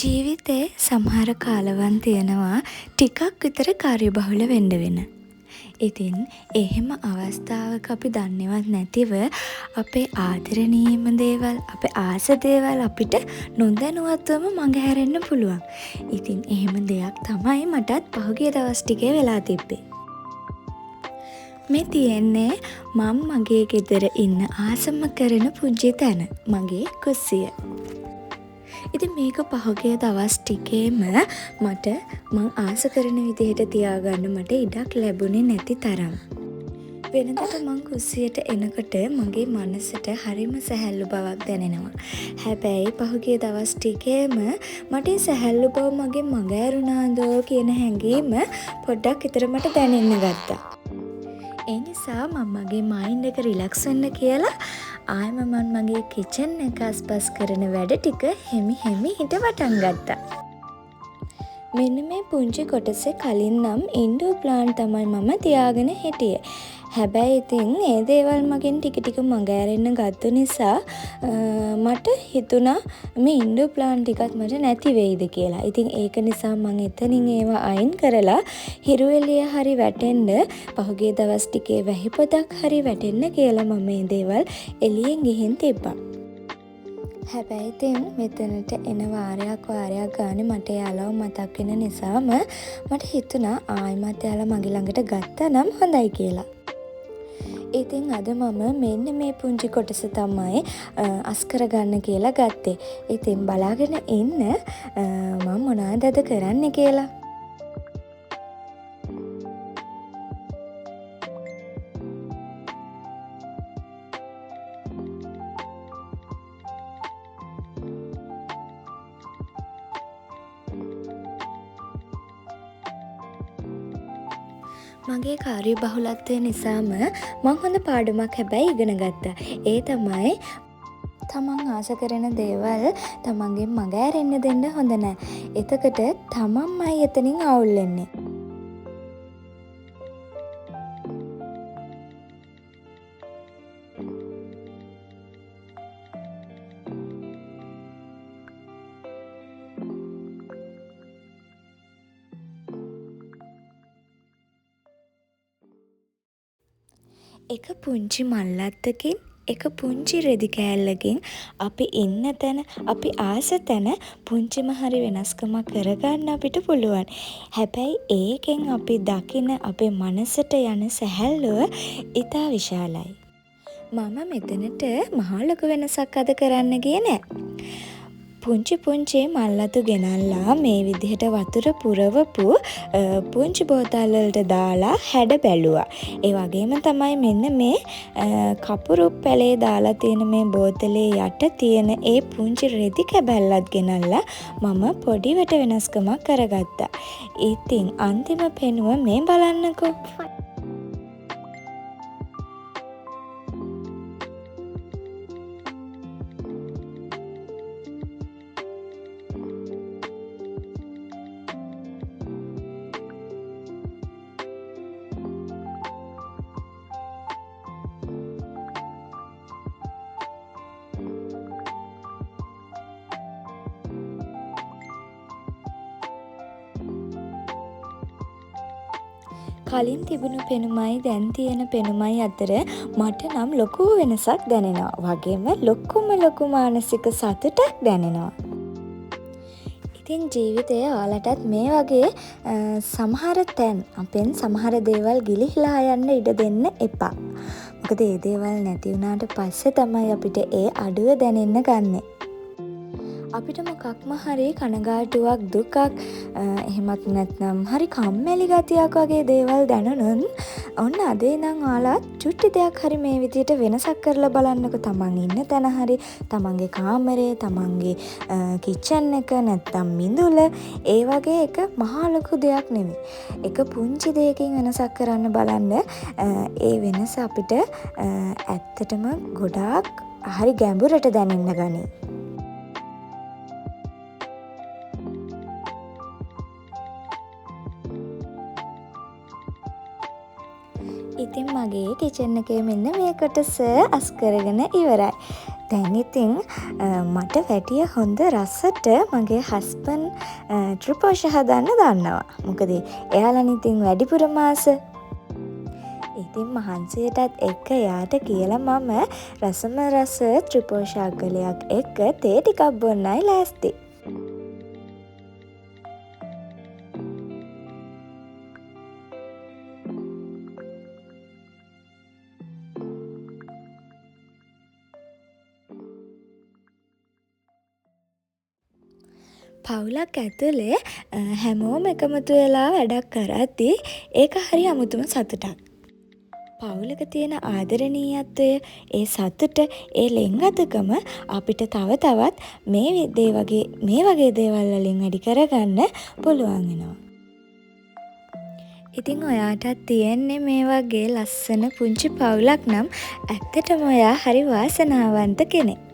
ජීවිතේ සමහර කාලවන් තියෙනවා ටිකක් විතර කාර්යබහුල වෙන්න වෙන. ඉතින් එහෙම අවස්ථාවක අපි දන්නේවත් නැතිව අපේ ආදරණීයම දේවල්, අපේ ආස දේවල් අපිට නොදැනුවත්වම මඟ හැරෙන්න පුළුවන්. ඉතින් එහෙම දෙයක් තමයි මටත් පහුගිය දවස් ටිකේ වෙලා තිබ්බේ. මේ තියෙන්නේ මං මගේ ගෙදර ඉන්න ආසම කරන පුංචි තැන, මගේ කුස්සිය. ඉතින් මේක පහුගිය දවස් ටිකේම මට මං ආස කරන විදිහට තියාගන්න මට ඉඩක් ලැබුණේ නැති තරම්. වෙනදට මං කුස්සියට එනකොට මගේ මනසට හරිම සැහැල්ලු බවක් දැනෙනවා. හැබැයි පහුගිය දවස් ටිකේම මට ඒ සැහැල්ලු බව මගෙන් මඟ ඇරුණාදෝ කියන හැඟීම පොඩ්ඩක් විතර මට දැනෙන්න ගත්තා. ඒ නිසා මං මගේ මයින්ඩ් එක රිලැක්ස් වෙන්න කියලා ආයෙම මං මගේ කිචන් එක අස්පස් කරන වැඩ ටික හෙමි හෙමිහිට පටන් ගත්තා. මෙන්න මේ පුංචි කොටසේ කලින් නම් ඉන්ඩෝර් ප්ලාන්ට් තමයි මම තියාගෙන හිටියේ. හැබැයි ඉතින් ඒ දේවල් මගෙන් ටික ටික මඟ ඇරෙන්න ගත්ත නිසා මට හිතුණා මේ ඉන්ඩෝර් ප්ලාන්ට් ටිකත් මට නැති වෙයිද කියලා. ඉතින් ඒක නිසා මං එතනින් ඒවා අයින් කරලා හිරු එළිය හරි වැටෙන්න, පහුගිය දවස් ටිකේ වැහි පොදක් හරි වැටෙන්න කියලා මම මේ දේවල් එළියෙන් ගිහින් තිබ්බා. හැබැයි ඉතින් මෙතනට එන වාරයක් වාරයක් ගානේ මට එයාලව මතක් වෙන නිසාම මට හිතුණා ආයිමත් එයාලා මගේ ළඟට ගත්තා නම් හොඳයි කියලා. ඉතින් අද මම මෙන්න මේ පුංචි කොටස තමයි අස් කරගන්න කියලා ගත්තේ. ඉතින් බලාගෙන ඉන්න මං මොනවද අද කරන්නේ කියලා. මගේ කාර්යබහුලත්වය නිසාම මං හොඳ පාඩමක් හැබැයි ඉගෙන ගත්තා. ඒ තමයි තමන් ආස කරන දේවල් තමන්ගෙන් මඟ ඇරෙන්න දෙන්න හොඳ නෑ. එතකොට තමන්මයි එතනින් අවුල් වෙන්නේ. එක පුංචි මල් අත්තකින්, එක පුංචි රෙදි කෑල්ලකින් අපි ඉන්න තැන, අපි ආස තැන පුංචිම හරි වෙනස්කමක් කරගන්න අපිට පුළුවන්. හැබැයි ඒකෙන් අපි දකින අපේ මනසට යන සැහැල්ලුව ඉතා විශාලයි. මම මෙතනට මහා ලොකු වෙනසක් අද කරන්න ගියේ නෑ. පුංචි පුංචි මල් අතු ගෙනල්ලා මේ විදිහට වතුර පුරවපු පුංචි බෝතල් වලට දාලා හැඩ බැලුවා. ඒ වගේම තමයි මෙන්න මේ කපුරු පැලේ දාලා තියෙන මේ බෝතලේ යට තියෙන ඒ පුංචි රෙදි කැබැල්ලත් ගෙනල්ලා මම පොඩිවට වෙනස්කමක් කරගත්තා. ඉතින් අන්තිම පෙනුම මේ බලන්නකෝ. කලින් තිබුණු පෙනුමයි දැන් තියෙන පෙනුමයි අතර මට නම් ලොකු වෙනසක් දැනෙනවා. වගේම ලොකුම ලොකු මානසික සතුටක් දැනෙනවා. ඉතින් ජීවිතේ ඔයාලටත් මේ වගේ සමහර තැන් අපෙන් සමහර දේවල් ගිලිහිලා යන්න ඉඩ දෙන්න එපා. මොකද ඒ දේවල් නැති වුණාට පස්සේ තමයි අපිට ඒ අඩුව දැනෙන්න ගන්නෙ. අපිට මොකක්ම හරි කනගාටුවක්, දුකක්, එහෙමත් නැත්නම් හරි කම්මැලි ගතියක් වගේ දේවල් දැනුනොත් ඔන්න අද ඉඳන් ඔයාලත් චුට්ටි දෙයක් හරි මේ විදියට වෙනසක් කරලා බලන්නකෝ. තමන් ඉන්න තැන හරි, තමන්ගේ කාමරේ, තමන්ගේ කිචන් එක, නැත්නම් මිදුල, ඒ වගේ එක මහා ලොකු දෙයක් නෙමෙයි. එක පුංචි දෙයකින් වෙනසක් කරන්න බලන්න. ඒ වෙනස අපිට ඇත්තටම ගොඩාක් හරි ගැඹුරට දැනෙන්න ගනී. ඉතින් මගේ කිචන් එකේ මෙන්න මේ කොටස අස් කරගෙන ඉවරයි. දැන් ඉතින් මට වැඩිය හොඳ රසට මගේ හස්බන්ඩ් ත්‍රිපෝෂ හදන්න දන්නවා. මොකද එයාලනේ ඉතින් වැඩිපුරම ආස. ඉතින් මහන්සියටත් එක්ක එයාට කියලා මම රසම රස ත්‍රිපෝෂ අග්ගලයක් එක්ක තේ ටිකක් බොන්නයි ලෑස්ති. පවුලක් ඇතුලේ හැමෝම එකමුතු වෙලා වැඩක් කරද්දි ඒක හරි අමුතුම සතුටක්. පවුලක තියෙන ආදරණීයත්වය, ඒ සතුට, ඒ ලෙන්ගතුකම අපිට තව තවත් මේ දේ වගේ මේ වගේ දේවල් වලින් වැඩි කරගන්න පුළුවන් වෙනවා. ඉතින් ඔයාටත් තියෙන්නේ මේ වගේ ලස්සන පුංචි පවුලක් නම් ඇත්තටම ඔයා හරි වාසනාවන්ත කෙනෙක්.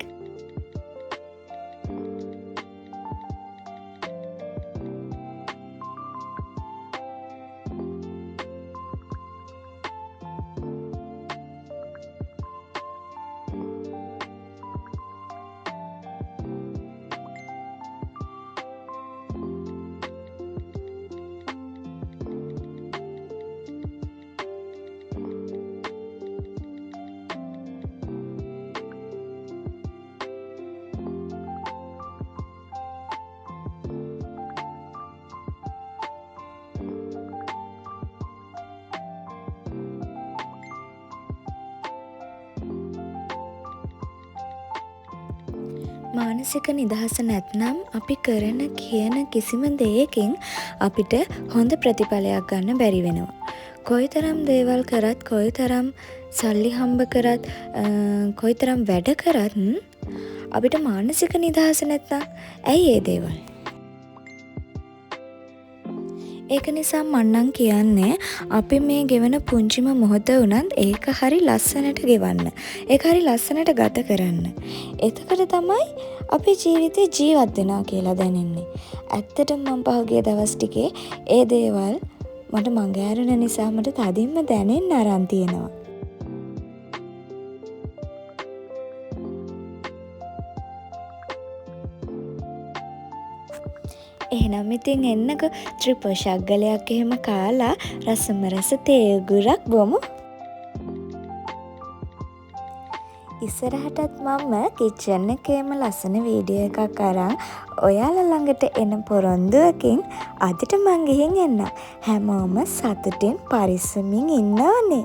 මානසික නිදහස නැත්නම් අපි කරන කියන කිසිම දෙයකින් අපිට හොඳ ප්‍රතිඵලයක් ගන්න බැරි වෙනවා. කොයිතරම් දේවල් කරත්, කොයිතරම් සල්ලි හම්බ කරත්, කොයිතරම් වැඩ කරත් අපිට මානසික නිදහස නැත්නම් ඇයි ඒ දේවල්? ඒක නිසා මං නම් කියන්නේ අපි මේ ගෙවන පුංචිම මොහොත වුණත් ඒක හරි ලස්සනට ගෙවන්න. ඒක හරි ලස්සනට ගත කරන්න. එතකොට තමයි අපේ ජීවිතේ ජීවත් වෙනවා කියලා දැනෙන්නේ. ඇත්තටම මං පහුගිය දවස් ටිකේ ඒ දේවල් මට මඟ ඇරුණ නිසා මට තදින්ම දැනෙන්න අරන් තියෙනවා. එහෙනම් ඉතින් එන්නකෝ ත්‍රිපෝෂ අග්ගලයක් එහෙම කාලා රසම රස තේ උගුරක් බොමු. ඉස්සරහටත් මම කිචන් එකේම ලස්සන වීඩියෝ එකක් අරන් ඔයාලා ළඟට එන පොරොන්දුවකින් අදට මං ගිහින් එන්නම්. හැමෝම සතුටින් පරිස්සමින් ඉන්න ඕනේ.